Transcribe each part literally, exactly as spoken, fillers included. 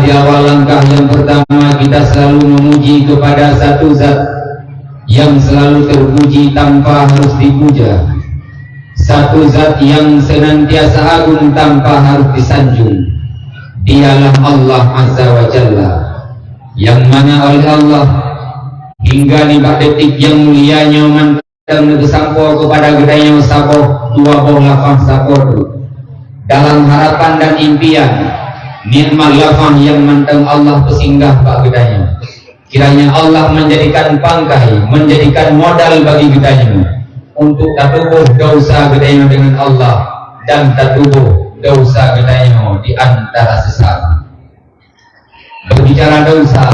di awal langkah yang pertama kita selalu memuji kepada satu zat yang selalu terpuji tanpa harus dipuja, satu zat yang senantiasa agung tanpa harus disanjung. Dialah Allah Azza wa Jalla, yang mana oleh Allah hingga nibak detik yang mulia nyoe mantong neupeusampoe kepada geutanyoe saboh dua boh lafaz sapo tu, dalam harapan dan impian nikmat lafaz yang mantong Allah peusinggah bak geutanyoe. Kiranya Allah menjadikan pangkai, menjadikan modal bagi geutanyoe untuk tatuboh dosa geutanyoe dengan Allah dan tatuboh dosa geutanyoe di antara sesama. Berbicara dosa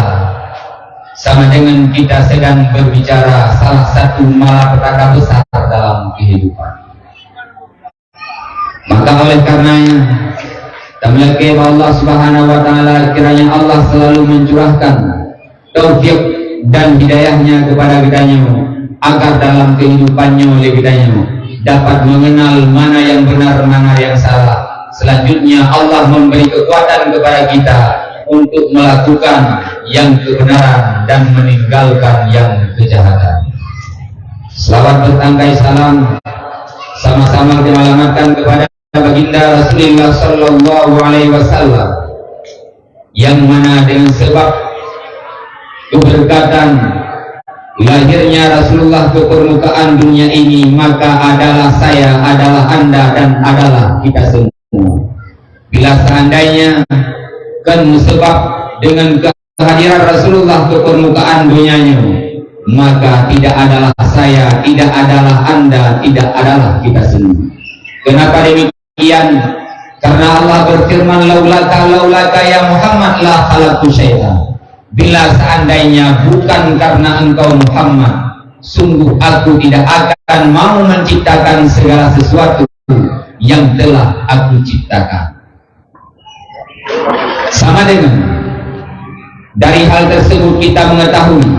sama dengan kita sedang berbicara salah satu malapetaka besar dalam kehidupan. Maka oleh karenanya, tameulakée bak Allah Subhanahu wa Taala, kiranya Allah selalu mencurahkan taufik dan hidayahnya kepada geutanyoe, agar dalam kehidupan nyoe lé geutanyoe dapat mengenal mana yang benar, mana yang salah. Selanjutnya, Allah memberi kekuatan kepada kita untuk melakukan yang kebenaran dan meninggalkan yang kejahatan. Selawat bertangkai salam sama-sama kita alamatkan kepada Baginda Rasulullah sallallahu alaihi wasallam, yang mana dengan sebab keberkatan lahirnya Rasulullah ke permukaan dunia ini, maka adalah saya, adalah anda, dan adalah kita semua. Bila seandainya kan sebab dengan kehadiran Rasulullah ke permukaan dunia ini, maka tidak adalah saya, tidak adalah anda, tidak adalah kita semua. Kenapa demikian? Karena Allah berfirman, "Laulaka, laulaka ya Muhammad la khalaqtu syai'a." Bila seandainya bukan karena engkau Muhammad, sungguh aku tidak akan mau menciptakan segala sesuatu yang telah aku ciptakan. Sama dengan dari hal tersebut kita mengetahui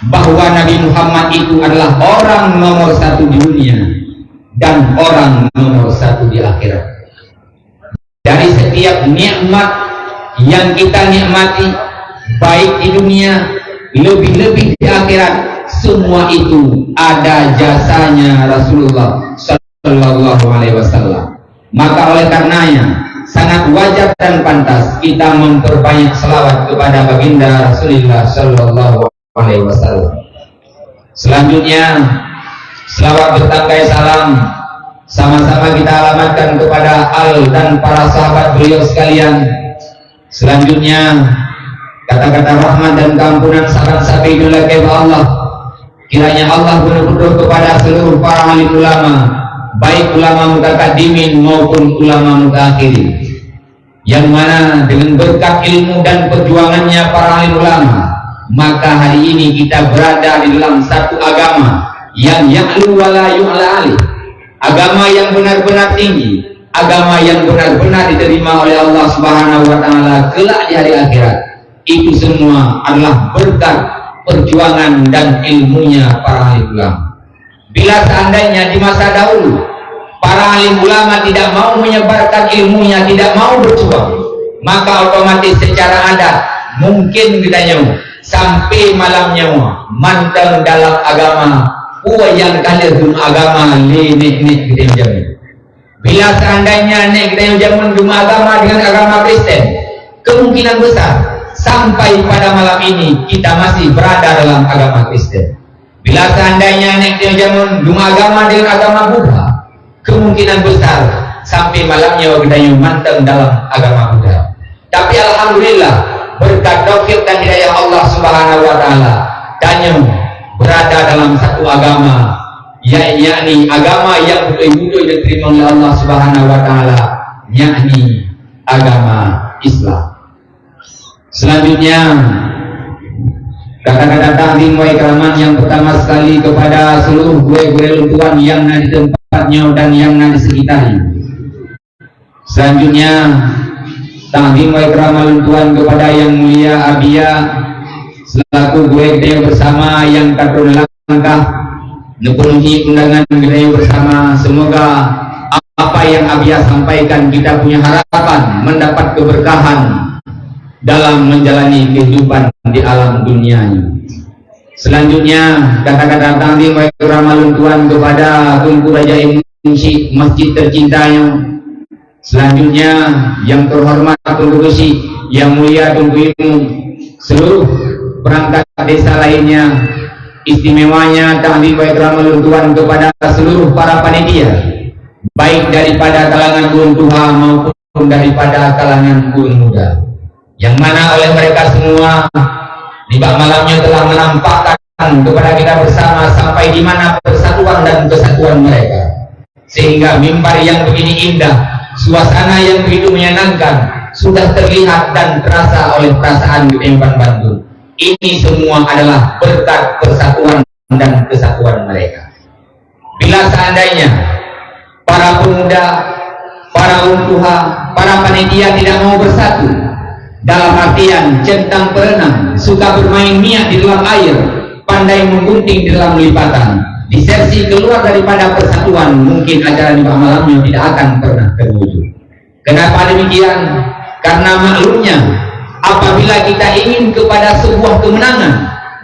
bahwa Nabi Muhammad itu adalah orang nomor satu di dunia dan orang nomor satu di akhirat. Dari setiap nikmat yang kita nikmati, baik di dunia, lebih-lebih di akhirat, semua itu ada jasanya Rasulullah sallallahu alaihi wasallam. Maka oleh karenanya, sangat wajar dan pantas kita memperbanyak selawat kepada Baginda Rasulullah sallallahu alaihi wasallam. Selanjutnya, selawat bertangkai salam sama-sama kita alamatkan kepada al dan para sahabat beliau sekalian. Selanjutnya, kata-kata rahmat dan keampunan saban sabe dilakée bak Allah. Kiranya Allah beuneuh putôh kepada seluruh para alim ulama, baik ulama mutakadimin maupun ulama mutaakhirin, yang mana dengan berkat ilmu dan perjuangannya para alim ulama, maka hari ini kita berada di dalam satu agama yang ya'lu wa la yu'la alaih, agama yang benar-benar tinggi, agama yang benar-benar diterima oleh Allah Subhanahu wa Taala kelak di hari akhirat. Itu semua adalah berkat perjuangan dan ilmunya para alim ulama. Bila seandainya di masa dahulu para alim ulama tidak mau menyebarkan ilmunya, tidak mau berjuang, maka otomatis secara adat mungkin geutanyoe sampai malam nyoe mantong dalam agama peue nyang ka lheueh agama lé nek-nek geutanyoe jameun. Bila seandainya nek geutanyoe jameun geumeuagama dengan agama Kristen, kemungkinan besar sampai pada malam ini kita masih berada dalam agama Kristen. Bila seandainya nek geutanyoe jameun geumeuagama dengan agama Buddha, kemungkinan besar sampai malam nyoe geutanyoe mantong dalam agama Buddha. Tapi alhamdulillah, berkat taufik dan hidayah Allah Subhanahu wa Taala, tanyoe berada dalam satu agama, ya-, yakni agama yang beutôi-beutôi diterima oleh Allah Subhanahu wa Taala, yakni agama Islam. Selanjutnya, kata-kata takzim wa ikraman yang pertama sekali kepada seluruh gurée-gurée lôn tuan yang na di teumpat nyoe dan yang na di sekitar nyoe. Selanjutnya, takzim wa ikram lôn tuan kepada Yang Mulia Abiya selaku gurée geutanyoe bersama yang ka trok langkah neupeunuhi undangan geutanyoe bersama. Semoga apa yang Abiya sampaikan, kita punya harapan mendapat keberkahan dalam menjalani kehidupan di alam dunia ini. Selanjutnya, kata-kata takzim wa ikram lôn tuan kepada Teungku Raja Imum Syik masjid tercinta nyoe. Selanjutnya, yang terhormat Teungku Geuchik, yang mulia Teungku Imum, seluruh perangkat desa lainnya, istimewanya takzim wa ikram lôn tuan kepada seluruh para panitia, baik daripada kalangan ureuëng tuha maupun daripada kalangan ureuëng muda. Yang mana oleh mereka semua, nibak malam nyoe telah menampakkan kepada kita bersama sampai di mana persatuan dan kesatuan mereka. Sehingga mimbar yang begini indah, suasana yang begitu menyenangkan, sudah terlihat dan terasa oleh perasaan geutanyoe banmandum. Ini semua adalah berkat persatuan dan kesatuan mereka. Bila seandainya para pemuda, para ureuëng tuha, para panitia tidak mau bersatu, dalam artian centang perenang, suka bermain miak di dalam air, pandai menggunting di dalam lipatan, di sesi keluar daripada persatuan, mungkin acara nibak malam nyoe tidak akan pernah terwujud. Kenapa demikian? Karena maklumnya, apabila kita ingin kepada sebuah kemenangan,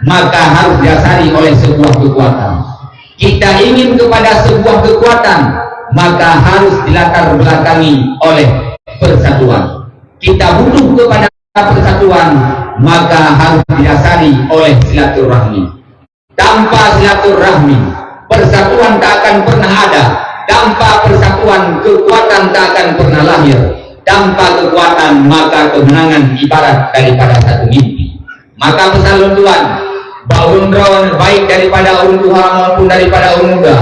maka harus didasari oleh sebuah kekuatan. Kita ingin kepada sebuah kekuatan, maka harus dilatar belakangi oleh persatuan. Kita butuh kepada persatuan, maka harus didasari oleh silaturahmi. Tanpa silaturahmi, persatuan tak akan pernah ada. Tanpa persatuan, kekuatan tak akan pernah lahir. Tanpa kekuatan, maka kemenangan ibarat daripada satu mimpi. Maka pesan lôn tuan, bak ureuëng droe baik daripada ureuëng tuha maupun daripada ureuëng muda,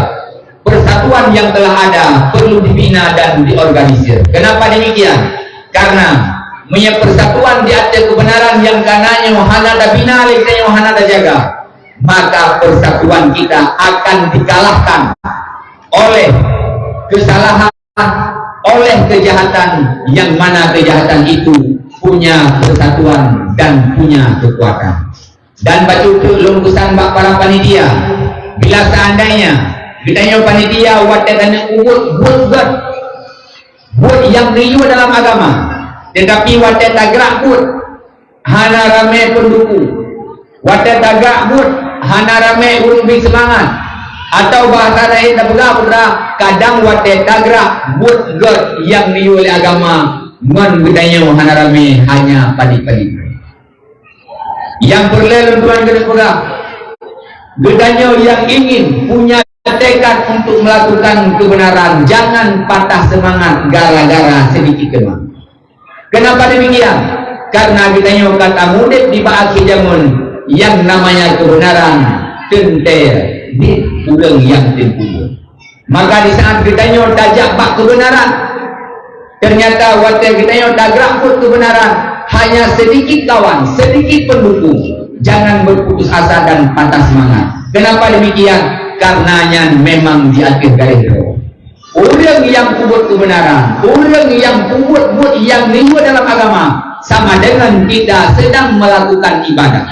persatuan yang telah ada perlu dibina dan diorganisir. Kenapa demikian? Karena meunyoe persatuan di ateueh kebenaran nyang ka na nyoe hana tabina lé geutanyoe, hana tajaga, maka persatuan kita akan dikalahkan oleh kesalahan, oleh kejahatan, yang mana kejahatan itu punya persatuan dan punya kekuatan. Dan bacut teuk lôn peusan bak para panitia, bila seandainya geutanyoe panitia watée taneuk peubuet buet gét, buet nyang geuyue dalam agama, tetapi watée tagrak buet hana ramé peunduku, watée tagrak buet hana ramé ureuëng bri seumangat, atau bahasa laén tapeugah peue, kadang watée tagrak buet gét nyang geuyue lé agama ngon geutanyoe hana ramé, hanya padit-padit. Nyang peureulée lôn tuan keuneuk peugah, geutanyoe nyang ingin punya tekad untuk melakukan kebenaran, jangan patah semangat gara-gara sedikit teuma. Kenapa demikian? Karena geutanyoe ka tamudeb di bak akhé jameun, yang namanya kebenaran teuntée di ureuëng nyang teupeubuet. Maka di saat geutanyoe tajak bak kebenaran, ternyata watée geutanyoe tagrak buet kebenaran, hanya sedikit kawan, sedikit pendukung, jangan berputus asa dan patah semangat. Kenapa demikian? Karena nyan memang di ateueh garéh droe. Ureuëng nyang peubuet kebenaran, ureuëng nyang peubuet buet nyang geuyue dalam agama, sama dengan kita sedang melakukan ibadah.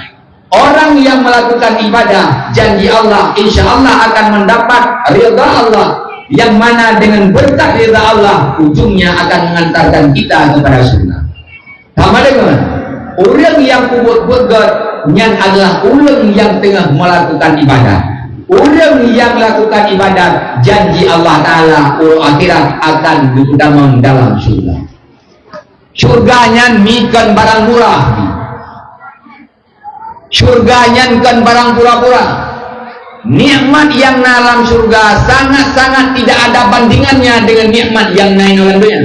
Orang yang melakukan ibadah, janji Allah, insya Allah akan mendapat ridha Allah, yang mana dengan berkat ridha Allah, ujungnya akan mengantarkan kita kepada surga. Sama dengan ureuëng nyang peubuet buet gét, nyan adalah ureuëng nyang teungoh melakukan ibadah. Ureuëng nyang melakukan ibadah, janji Allah Taala uroe akhirat akan geutamong dalam surga. Surga nyan meukeun barang murah. Syurga nyan kon barang pura-pura. Nikmat nyang na lam syurga sangat-sangat tidak ada bandingannya dengan nikmat nyang na inoe lam donya.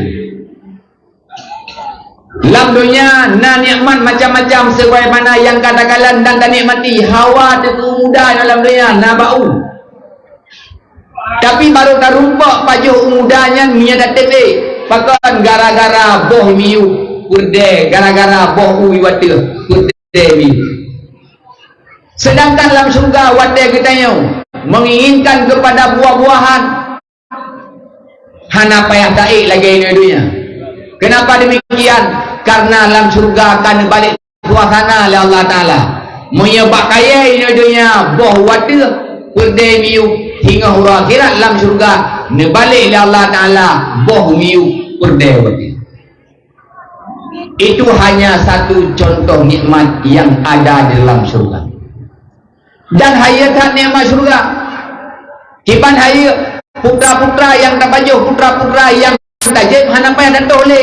Lam donya na nikmat macam-macam sebagaimana nyang ka takalon dan tanikmati. Hawa teupeu muda inoe lam donya na bak u. Tapi barô tarumpok pajoh u muda nyan meunyoe tateubiet, pakon gara-gara boh miyueb peureudée, gara-gara boh u iwateueh peureudée miyueb. Sedangkan lam syurga watée geutanyoe menginginkan kepada buah-buahan, hana payah taék lagée inoe donya. Kenapa demikian? Karena lam syurga ka neubalek suasana lé Allah Taala. Meunyoe bak kayée inoe donya boh wateueh peureudée miyueb, singoh uroe akhirat lam syurga neubalek lé Allah Taala boh miyueb peureudée wateueh. Itu hanya satu contoh nikmat yang ada di dalam syurga. Dan hayeu that nikmat syurga. Kiban hayeu, putra-putra nyang tapajoh, putra-putra nyang tajép hana payah tatoh lé.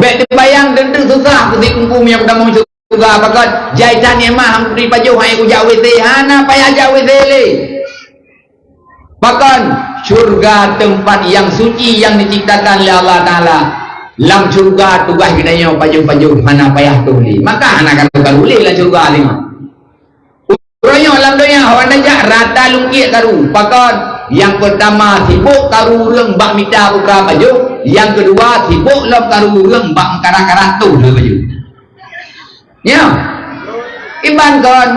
Bék teubayang teuntèe susah keu si Teungku meunyoe tamong syurga, pakon jai that nikmat han kuteuri pajoh, han kujak WC, hana payah jak WC lé. Pakon, syurga teumpat nyang suci nyang diciptakan lé Allah Taala. Lam syurga tugaih geutanyoe pajoh-pajoh, hana payah toh lé. Maka hana karu-karu lé lam syurga lé. Uroe nyoe lam donya awak tajak rata lungkiek karu. Pakon, nyang peurtama sibok karu ureueng bak mita putra pajoh, nyang keudua sibok lom karu ureueng bak meukarat-karat toh lé pajoh. Nyo. Kiban kon.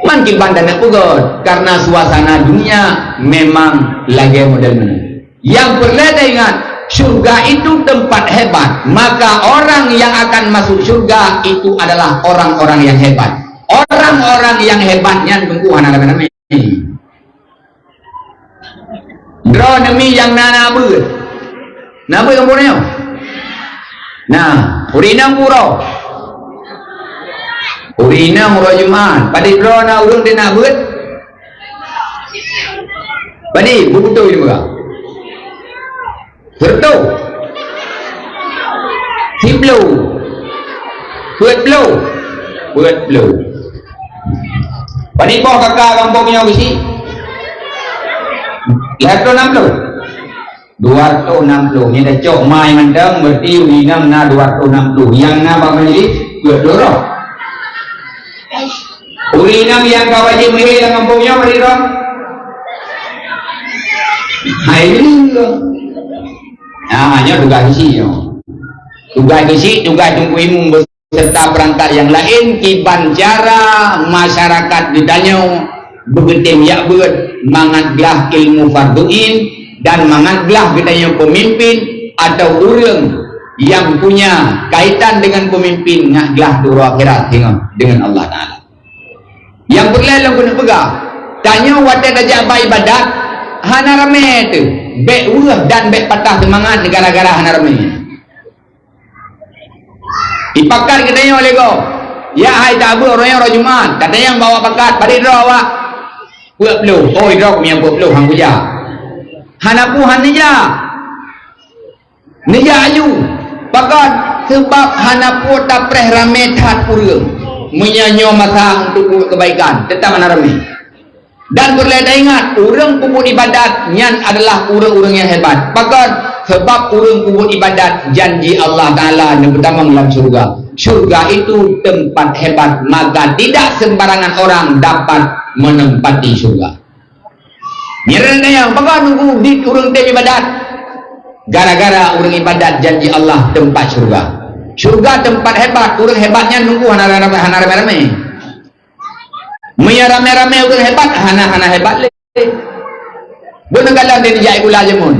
Man kiban taneuk peugöt, karena suasana dunia memang lagèe model nyoe. Yang perlu diingat, surga itu tempat hebat. Maka orang yang akan masuk surga itu adalah orang-orang yang hebat. Orang-orang yang hebat nyan teungku hana ramé-ramé. Droeneuh mi nyang na, na beuet. Na beuet kampung nyoe? Nah, ureueng inong uroe. Ureueng inong uroe Jumat. Padit droe na ureueng di na beuet? Padit, beutôi ni peugah. Sireutoh. Siploh. Peuet ploh. Peuet ploh. Padit boh kaka kampung nyoe bisi? Lhèe reutôh nam ploh. Dua reutôh nam ploh. Nyan tacok mai mantong, berarti ureueng inong na dua reutôh nam ploh. Nyang na bak majlis, peuet ploh droe. Ureueng inong nyang ka wajéb meuhé lam kampung nyoe, padit droe? Hai, ureueng inong. Nah, nyoe tugaih geuchik nyoe. Tugaih geuchik, tugaih teungku imum beserta perangkat nyang laén, kiban cara masyarakat geutanyoe beugeutem jak beuet mangat glah ilmu fardhu ain dan mangat glah geutanyoe pemimpin atau ureueng nyang punya kaitan dengan pemimpin ngat glah di uroe akhirat singoh dengan Allah Taala. Nyang peureulèe lôn keuneuk peugah, tanyoe watèe tajak bak ibadat, hana ramé teuh, bèk weueh dan bèk patah seumangat gara-gara hana ramé. Ipakat geutanyoe lé gob, ya hai tabeuet uroe nyoe uroe Jumat, ka tanyong bak awak pakat, padit droe awak? Peuet ploh. Oh, droe keumieng peuet ploh, han kujak. Hana peue han neujak. Neujak aju. Pakon? Seubab hana peue tapreh ramé that ureueng. Meunyoe nyoe masa untuk peubuet keubaikan, teutap hana ramé. Dan peureulèe taingat, ureueng peubuet ibadat nyan adalah ureueng-ureueng nyang hebat. Pakon? Seubab ureueng peubuet ibadat, janji Allah Taala neupeutamong lam syeuruga. Syeuruga itu tempat hebat, maka tidak sembarangan orang dapat menempati syeuruga. Ngireuen dayang, pakon Teungku dit ureueng tem ibadat? Gara-gara ureueng ibadat janji Allah teumpat syeuruga. Syeuruga teumpat hebat, ureueng hebat nyan Teungku hana ramé-ramé, hana ramé-ramé. Meunyoe ramé-ramé ureueng hebat, hana, hana hebat lé. Beuneukalon di jak gula jameun.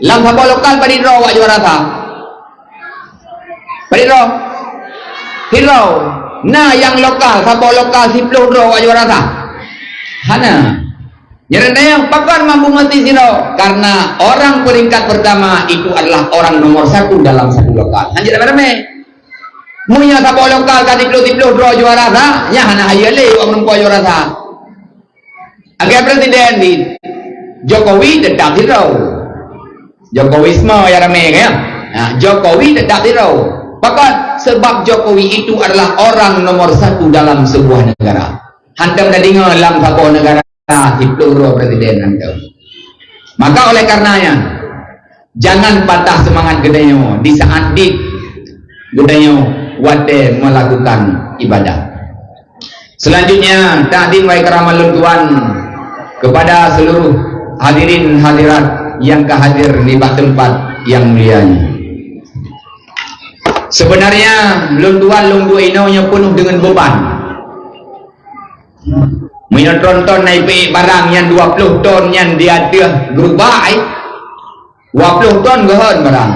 Lam saboh lokal padit droe awak juara sa? Padit droe? Sidroe. Na nyang lokal, saboh lokal siploh droe awak juara sa? Hana. Nyan tanyong, pakon mampu meuti sidroe? Karena orang peringkat pertama itu adalah orang nomor satu dalam satu lokal. Hanjeuet ramé-ramé. Meunyoe saboh lokal ka siploh-siploh droe juara sa, nyan hana hayeu lé awak meureumpok juara sa. Lagèe presiden di Jokowi teutap sidroe. Jokowisme nyang ramé kan? Nah, Jokowi teutap sidroe. Pakon? Sebab Jokowi itu adalah orang nomor satu dalam sebuah negara. Hantom tadeungoe lam saboh negara siploh droe presiden hantom. Maka oleh karenanya, jangan patah semangat geutanyoe di saat dit geutanyoe watèe melakukan ibadah. Selanjutnya, takdim wa ikram lôn tuan kepada seluruh hadirin hadirat nyang ka hadir nibak teumpat nyang mulia nyoe. Sebenarnya, lôn tuan lôn buet inoe nyoe peunoh deungon beuban. Meunyoe tronton na ipeuék barang nyang dua ploh ton nyan di ateueh geurubak, eh, dua ploh ton geuhon barang.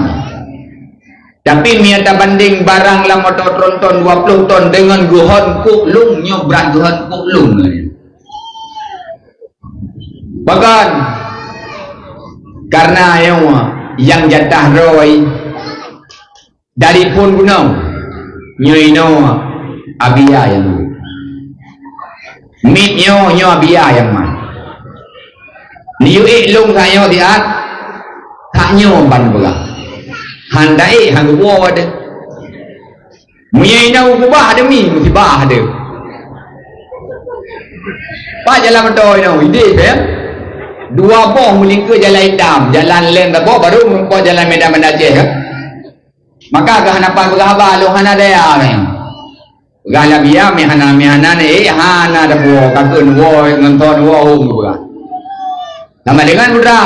Tapi meunyoe tabandeng barang lam moto tronton dua ploh ton deungon geuhon kok lôn, nyoe brat geuhon kok lôn. Bahkan, Karena nyoe nyang jatah droe dari phon gunong, nyoe inoe Abia nyang duek. Miet nyoe, nyoe Abia nyang mat. Neuyue ék lôn tanyoe siat, tanyoe ban peugah. Han taék, han geuwoe deh. Meunyoe inoe keubah demi musibah deh. Pat jalan moto inoe, idéh, ya. Dua boh meulingkeu jalan itam, jalan lem saboh, baru meurumpok jalan Medan Banda Aceh, ya. Maka keuhanapan peugah haba lôn hana daya, ya. Peugah Abia, meuhana, meuhana ni, eh, hana dapuo, kakeuneuk woe, ngon thon woe, hom peugah. Sama dengan putra,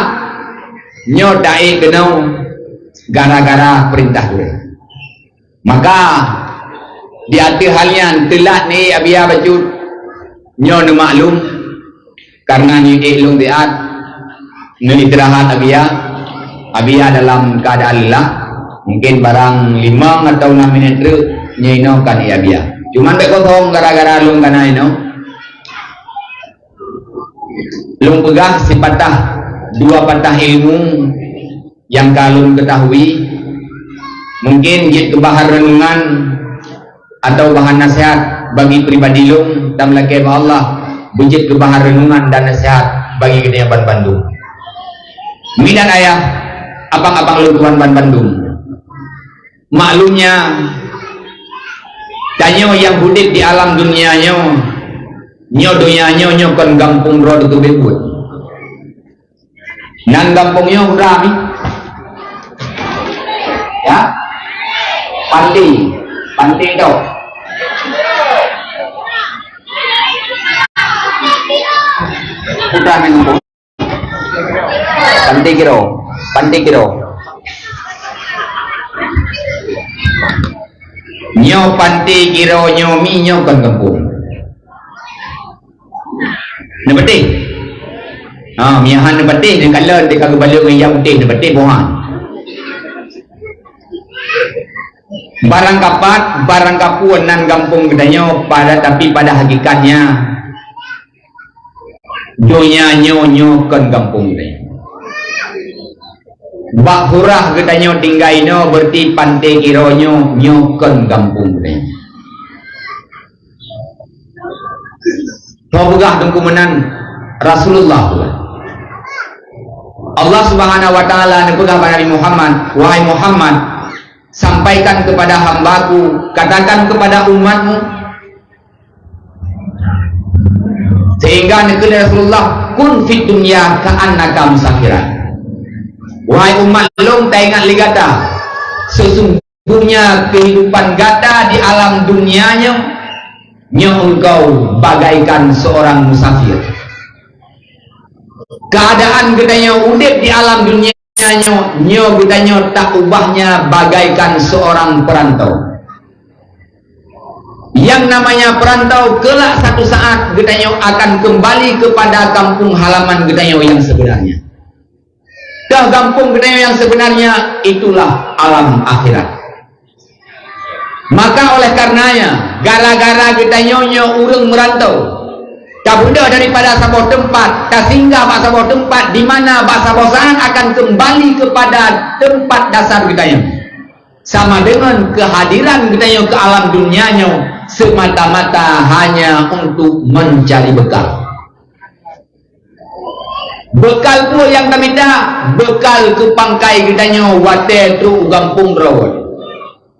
nyoe taék keunoe gara-gara peurintah gurée. Maka, di ateueh hal nyan teulat ni Abia bacut, nyoe neumaklum, karena nyoe ék lôn siat, neuistirahat Abia, Abia dalam keadaan lelah, mungkin barang limong atau enam minit treuk nyoe inoe kan ék Abia. Cuman bék kosong gara-gara lôn kana inoe. Lôn peugah sipatah dua patah ilmu nyang ka lôn keutahui, mungkin jeuet keu bahan reunungan atau bahan naseuhat bagi pribadi lôn, dan meulakée bak Allah beujeuet keu bahan reunungan dan naseuhat bagi geutanyoe banmandum. Mi dan ayah, abang-abang lôn tuan banmandum. Maklumnya, tanyoe nyang udeb di alam dunia nyoe, nyoe donya nyoe, nyoe kon gampông droe teuh keubiet buet. Nan gampông nyoe udeb mi? Ya? Panté. Panté tu. Udeb mi gampông. Panté Giro. Panté Giro. Nyoe Panté Giro nyoe mi nyoe kon gampông. Neupatéh. Ha, meuhan neupatéh, neukalon, teuka geubalot ngon nyang putéh, neupatéh boh han. Barang kapat, barang kapeue nan gampông geutanyoe pada, tapi pada hakikatnya, donya nyoe, nyoe kon gampông geutanyoe. Bak hurah geutanyoe tinggai inoe, berarti Panté Giro nyoe, nyoe kon gampông geutanyoe. Soe peugah teungku meunan? Rasulullah peugah. Allah Subhanahu wa Ta'ala neupeugah bak Nabi Muhammad, "Wahai Muhammad, sampaikan kepada hamba-Ku, katakan kepada umatmu," sehingga neukheun lé Rasulullah, "Kun fid dunya ka'annaka musafiran." Wahai umat lôn, taingat lé gata, seusungguhnya Bunya kehidupan gata di alam dunia nyoe, nyoe engkau bagaikan seorang musafir. Keadaan geutanyoe udeb di alam dunia nyoe, nyoe geutanyoe tak ubahnya bagaikan seorang perantau. Yang namanya perantau, kelak satu saat geutanyoe akan kembali kepada kampung halaman geutanyoe yang sebenarnya. Dah gampông geutanyoe nyang seubeunarnya, itulah alam akhirat. Maka oleh karenanya, gara-gara geutanyoe nyoe ureuëng meurantau, tabeudôh daripada saboh teumpat, tasinggah bak saboh teumpat di mana bak saboh saát akan keumbali keupada teumpat dasar geutanyoe. Sama deungon keuhadiran geutanyoe keu alam dunia nyoe seumata-mata hanya untuk meuncari beukal. Beukal peue nyang tamita? Beukal keu pangkai geutanyoe watée trok u gampông droe.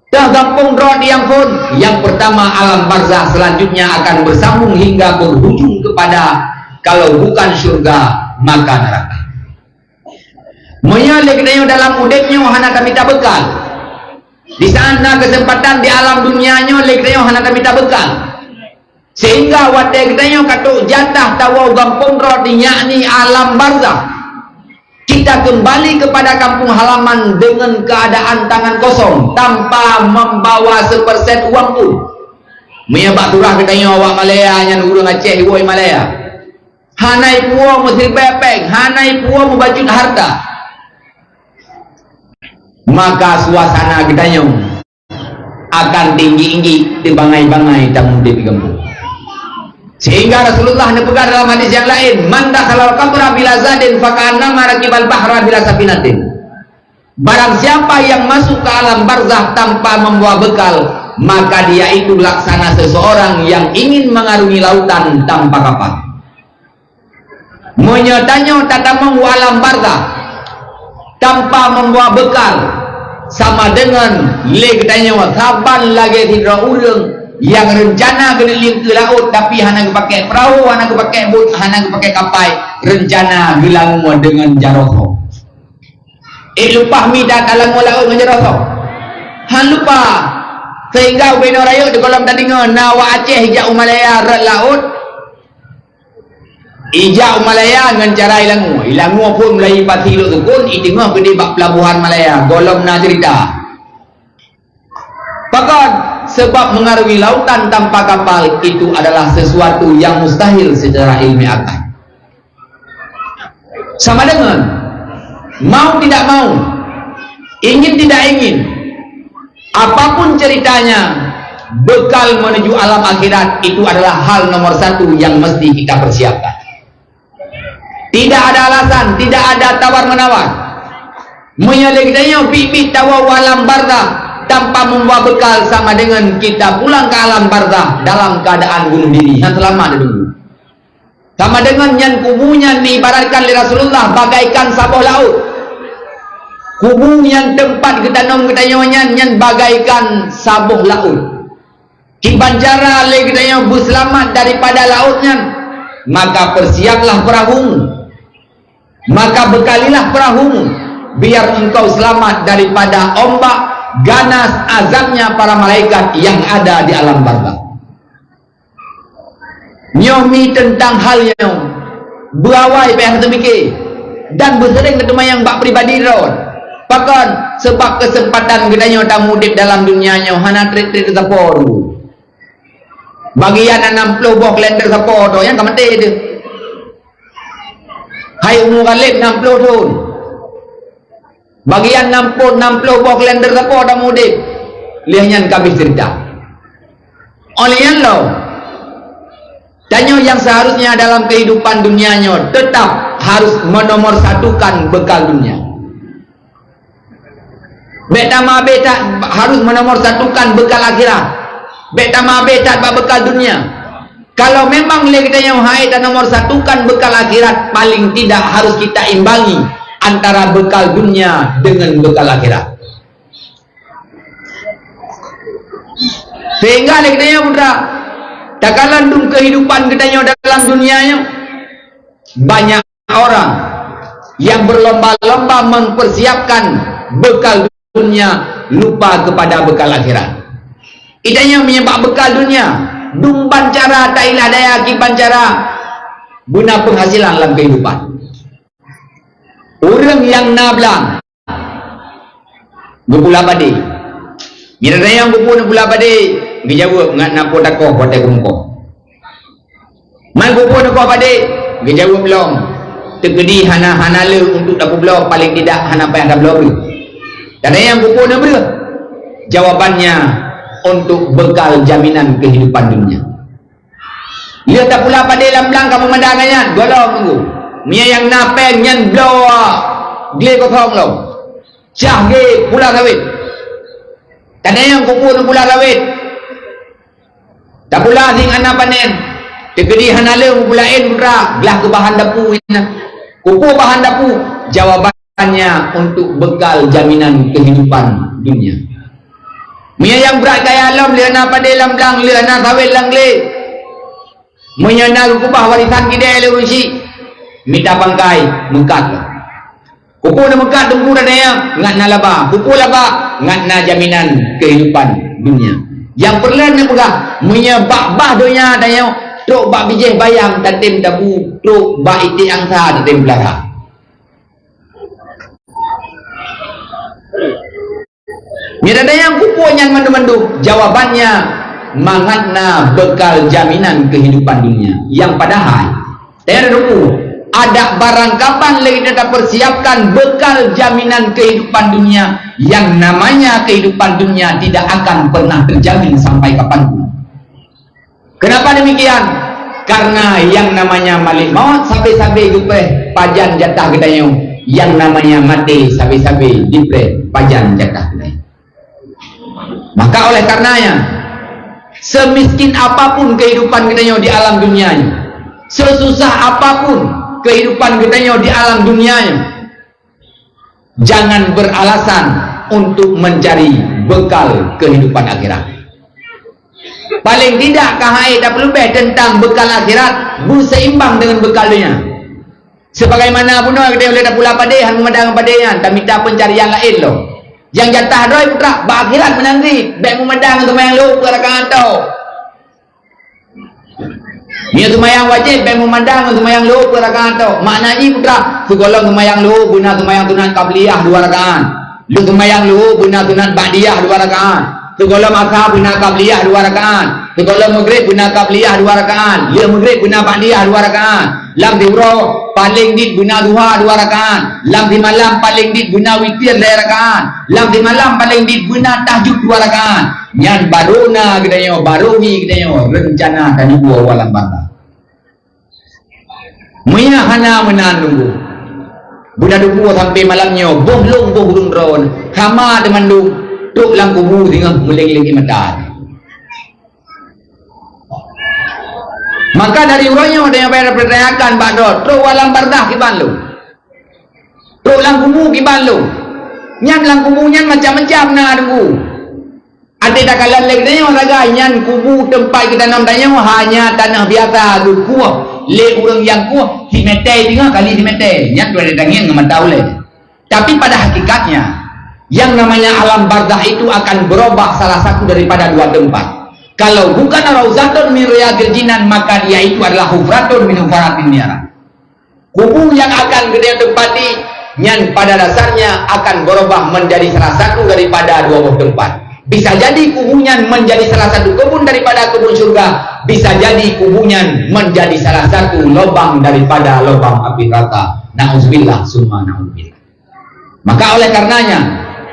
Teuh gampông droe nyang phon, nyang peurtama alam barzakh, seulanjutnya akan beusambông hingga beurhujông keupada kalau bukan syeuruga, maka neuraka. Meunyoe lé geutanyoe dalam udeb nyoe hana tamita beukal, di saát na keuseumpatan di alam dunia nyoe lé geutanyoe hana tamita beukal. Sehingga watée geutanyoe ka trok jatah tawoe u gampông droe, yakni alam barzakh, kita kembali kepada kampung halaman dengan keadaan tangan kosong, tanpa membawa sepersen uang pun. Meunyoe bak surah geutanyoe awak Malaya nyan ureuëng Aceh woe Malaya, hana ipuwoe meusiribée péng, hana ipuwoe meubacut harta, maka suasana geutanyoe akan tinggi-tinggi, teubangai-bangai tamudeb di gampông. Sehingga Rasulullah neupeugah dalam hadis yang lain, "Man dakhalal qabra bila zadin faka'annama rakibal bahra bila safinatin." Barang siapa yang masuk ke alam barzah tanpa membawa bekal, maka dia itu laksana seseorang yang ingin mengarungi lautan tanpa kapal. Meunyoe tanyoe tatamong u alam barzah tanpa membawa bekal, sama dengan lé geutanyoe saban lagée sidroe ureuëng nyang reuncana geuneulingkeu laôt, tapi hana geupakai peurahô, hana geupakai bot, hana geupakai kapai, reuncana geulangue deungon jaroe. Eh, lumpah mi dan alam laôt ngon jaroe. Han lupa. Sehingga ubenoe rayeuk di gohlom tadeungoe na awak Aceh ijak u Malaya rot laôt. Ijak u Malaya ngon cara ilangue. Ilangue phon mulai pasi lok sukon, iteungoh keudeh bak pelabuhan Malaya. Gohlom na cerita. Pakon, sebab mengarungi lautan tanpa kapal itu adalah sesuatu yang mustahil secara ilmiah akal. Sama dengan mau tidak mau, ingin tidak ingin, apapun ceritanya, bekal menuju alam akhirat itu adalah hal nomor satu yang mesti kita persiapkan. Tidak ada alasan, tidak ada tawar-menawar. Meunyoe lé geutanyoe biet-biet tawoe u alam barzah tanpa membawa bekal, sama dengan kita pulang ke alam barzah dalam keadaan bunuh diri, hana seulamat di dunia. Sama dengan nyan kubu nyan diibaratkan lé Rasulullah bagaikan saboh laôt. Kubu nyang teumpat geutanom geutanyoe nyan, nyan bagaikan saboh laôt. Kiban cara lé geutanyoe beuseulamat daripada laôt nyan, maka persiaplah peurahum. Maka bekalilah peurahum, biar engkau selamat daripada ombak, ganas, azabnya para malaikat yang ada di alam barzakh. Nyoe mi teuntang hal nyoe, beuawai payah teupike, dan beuseuréng teuteumayang bak pribadi droe. Pakon? Sebab keuseumpatan geutanyoe tamuudeb dalam dunia nyoe hana treb-treb teusapo dulu. Bagian nam ploh boh kalender sapo droe nyang ka maté teuh. Hai umu galeb nam ploh thon. Bagian nam ploh, nam ploh boh kalender sapo tamuudeb. Lheueh nyan ka abéh cerita. Óh lheueh nyan lom, tanyoe nyang seharusnya dalam kehidupan dunia nyoe tetap harus menomorsatukan bekal dunia. Bék tamabé that harus menomorsatukan bekal akhirat. Bék tamabé that bak bekal dunia. Kalau memang lé geutanyoe hai tanomorsatukan bekal akhirat, paling tidak harus kita imbangi antara bekal dunia dengan bekal akhirat. Sehingga lé geutanyoe putra, takalon dum kehidupan geutanyoe dalam dunia nyoe, banyak orang yang berlomba-lomba mempersiapkan bekal dunia, lupa kepada bekal akhirat. Geutanyoe meunyoe bak bekal dunia, dum ban cara tailah daya kiban cara beuna penghasilan lam kehidupan. Ureuëng nyang na blang, geupula padé. Bila tanyong keupeue neupula padé, geujaweueb ngat na po takoh watée keumeukoh. Man keupeue neukoh padé, geujaweueb lom, teukeudi hana, hana le untuk tapeubloe, paling tidak hana payah tabloe breueh. Tanyong keupeue neubreueh, jawabannya untuk bekal jaminan kehidupan dunia. Lheueh tapula padé lam blang ka meumada ngon nyan, gohlom teunggu. Meunyo nyang na péng nyan bloe glé kosong lom. Cah gé pula sawét. Tanyong keupeue neupula sawét. Tapula sieng hana panen. Teukeudi hana le meupula en putra, glah keu bahan dapu inan. Keupeue bahan dapu? Jawabannya untuk bekal jaminan kehidupan dunia. Meunyo nyang brat kaya lom lheueh na padé lam blang, lheueh na sawét lam glé. Meunyo na geukeubah warisan kidée lé ureuëng chik, mita pangkai, meukat lom. Keupeue neumeukat teungku dan ayah, ngat na laba. Keupeue laba, ngat na jaminan kehidupan dunia. Nyang peureulée neupeugah, meunyo bak bah donya tanyoe, trok bak bijéh bayang tatem tabu, trok bak iték angsa tatem peulara. Meunyo tanyong keupeue nyan mandum-mandum, jawabannya mangat na bekal jaminan kehidupan dunia. Nyang padahai, teurimong, adak barang kaban lé geutanyoe tapersiapkan bekal jaminan kehidupan dunia, yang namanya kehidupan dunia tidak akan pernah terjamin sampai kapanpun. Kenapa demikian? Karena yang namanya malik maut sabe-sabe geupreh pajan jatah geutanyoe, yang namanya maté sabe-sabe dipreh pajan jatah geutanyoe. Maka oleh karenanya, semiskin apapun kehidupan geutanyoe di alam dunia nyoe, sesusah apapun kehidupan geutanyoe di alam dunia nyoe, jangan beralasan untuk mencari bekal kehidupan akhirat. Paling tidak, keuhai tapeuleumbeh teuntang bekal akhirat beuseimbang deungon bekal dunia. Sebagaimana bunoe geutanyoe lé tapula padé, han meumandang padé nyan, tamita peuncarian laén lom. Nyang jatah droe putra bak akhirat meunan cit, bék meumandang seumayang lhok peuet rakaat tok. Meunyoe seumayang wajéb, bék meumandang seumayang lhok peuet rakaat tok. Makna jih putra, sigohlom seumayang lhok beuna seumayang sunat qabliyah dua rakaat. Lheueh seumayang lhok beuna sunat ba'diyah dua rakaat. Sigohlom asa beuna qabliyah dua rakaat. Sigohlom maghrib beuna qabliyah dua rakaat. Lheueh maghrib beuna ba'diyah dua rakaat. Lam siuroe paléng dit beuna duha dua rakaat. Lam simalam paléng dit beuna witir lhée rakaat. Lam simalam paléng dit beuna tahajud dua rakaat. Nyan barô na geutanyoe, barô hi geutanyoe reuncana tanyoe u alam barzakh. Meunyo hana meunan nunggu, beuna teupeue sampoe malam nyoe, boh lôn boh ureuëng droe, hama teumandum, trok lam kubu singoh meuléng-léng mata. Maka dari uroe nyoe tanyoe payah peutanyakan bak droe, trok u alam barzakh kiban lôn? Trok lam kubu kiban lôn? Nyan lam kubu nyan macam-macam na nunggu. Até takalon lé geutanyoe sagai nyan kubu teumpat geutanom tanyoe hanya tanoh biasa geukueh lé ureuëng nyang kueh simeté singoh kali simeté. Nyan dua tangieng ngon mata ulée. Tapi pada hakikatnya, yang namanya alam barzakh itu akan berubah salah satu daripada dua tempat. Kalau bukan rauzatun min riyadil jinan, maka dia itu adalah hufratun min hufaratin niran. Kubu yang akan geutanyoe tempati nyan pada dasarnya akan berubah menjadi salah satu daripada dua boh tempat. Bisa jadi kubu nyan menjadi salah satu kebun daripada kebun syurga, bisa jadi kubu nyan menjadi salah satu lubang daripada lubang api neraka. Nauzubillah summa nauzubillah. Maka oleh karenanya,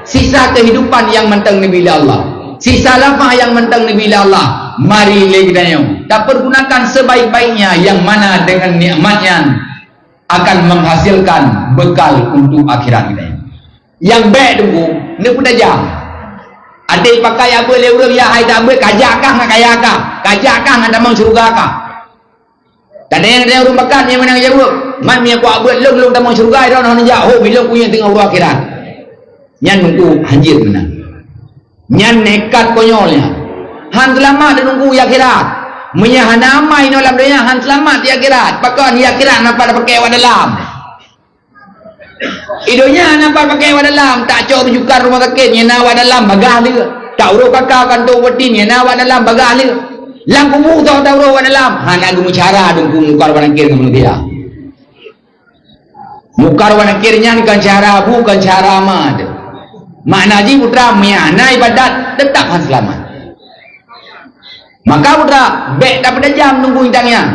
sisa kehidupan yang mantong neubri lé Allah, sisa lafah yang mantong neubri lé Allah, mari lé geutanyoe tapergunakan sebaik-baiknya, yang mana dengan nikmat nyan akan menghasilkan bekal untuk akhirat geutanyoe. Nyang bék teungku, neupeutajam. Até pakai abeuet lé ureuëng, ya hai tabeuet, kajak kah ngon kaya kah, kajak kah ngon tamong syeuruga kah. Kadang-kadang ureuëng bakat nyang meunan jaweueb, "Mat, meunyoe kuabeuet lôn, lôn tamong syeuruga, droeneuh neujak, ho, milon kunyueng teungoh uroe akhirat." Nyan teungku hanjeuet meunan. Nyan nekat konyol nyan. Han seulamat teungku di akhirat. Meunyoe hana amai inoe lam donya, han seulamat di akhirat. Pakon di akhirat hana pat tapakée awak dalam. Di donya hana pat tapakée awak dalam, tacok rujukan rumoh sakét, nyang na awak dalam bagaih lé. Tauroe kaka kantô beuti, nyang na awak dalam bagaih lé. Lam kubu tau tauroe awak dalam, hana geumeucara teungku Mungkar wa Nakir ngon manusia. Mungkar wa Nakir nyan kon cara bu, kon cara ma teuh. Makna jih putra, meunyoe hana ibadat, teutap han seulamat. Maka putra, bék tapeutajam teungku intan nyan.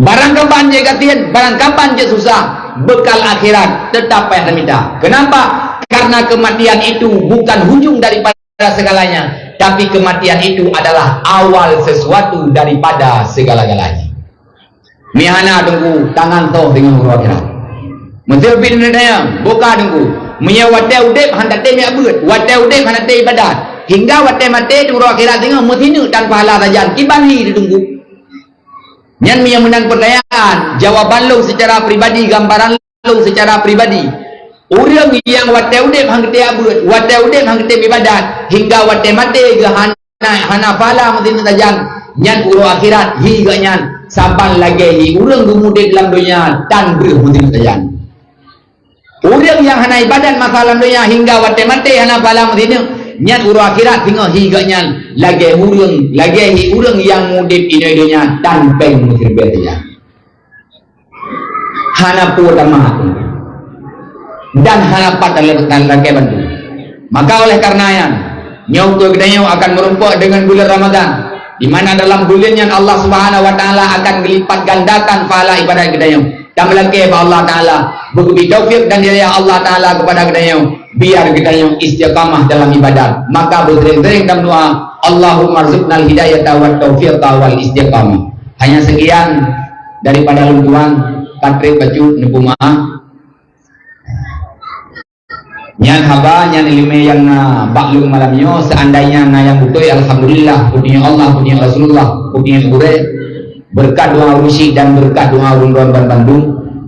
Barang kaban jeuet gasien, barang kaban jeuet susah, bekal akhirat teutap payah tamita. Kenapa? Karena kematian itu bukan hujung daripada segalanya, tapi kematian itu adalah awal sesuatu daripada segala-galanya. Meuhana teungku, tangan toh deungon uroe akhirat. Meuseuti pih neutanyong, buka teungku. Meunyoe watée udeb hana tatem jak beuet, watée udeb hana tatem ibadat, hingga watée maté di uroe akhirat singoh meusineuk tan pahala sajan, kiban hi teungku. Nyan meunyoe meunan peutanyaan, jawaban lôn seucara pribadi, gambaran lôn seucara pribadi. Ureuëng nyang watée udeb han geutem jak beuet, watée udeb han geutem ibadat, hingga watée maté geuh hana, hana pahala meusineuk sajan, nyan uroe akhirat hi geuh nyan saban lagée hi ureuëng geumudeb lam donya tan breuh meusineuk sajan. Ureuëng nyang hana ibadat masa lam donya hingga watée maté hana pahala meusineuk, nyan uroe akhirat singoh hi geuh nyan lagée ureuëng, lagée hi ureuëng nyang mudeb inoe donya tan péng meusireubée sajan. Hana peue tamah dan hana pat dan lakée bantu. Maka oleh karena nyan, nyoe keu geutanyoe akan meurumpok deungon buleuen Ramadan, di mana dalam buleuen nyan Allah Subhanahu wa Taala akan geulipat gandakan pahala ibadat geutanyoe. Dan meulakée bak Allah Taala, beugeubri taufik dan hidayah Allah Taala kepada geutanyoe, biar geutanyoe istiqamah dalam ibadat. Maka beusering-sering dalam doa, Allahumma rzuqnal hidayata wat taufiqa wal istiqamah. Hanya sekian daripada lôn tuan, ka trép bacut, neupeumaáh. Nyan haba, nyan ileumèe nyang na bak lôn malam nyoe. Seandainya na nyang beutôi, alhamdulillah, peutunyok Allah, peutunyok Rasulullah, peutunyok gurèe, beureukat doa ureueng chik dan beureukat doa ureueng droen banmandum.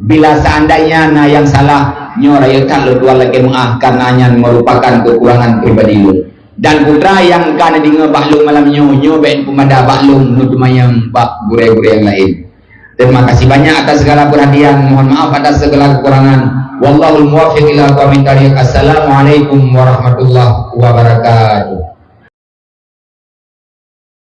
Bila seandainya na nyang salah, nyoe rayeuk that lôn tuan lakèe meuáh, karena nyan merupakan kekurangan pribadi lôn. Dan putra nyang ka neudeungö bak lôn malam nyoe, nyoe bèk neupeumada bak lôn, neuteumanyong bak gurèe-gurèe nyang laén. Terima kasih banyak atas segala perhatian. Mohon maaf atas segala kekurangan. Wallahul muwaffiq ila aqwamit thariq. Assalamualaikum warahmatullahi wabarakatuh.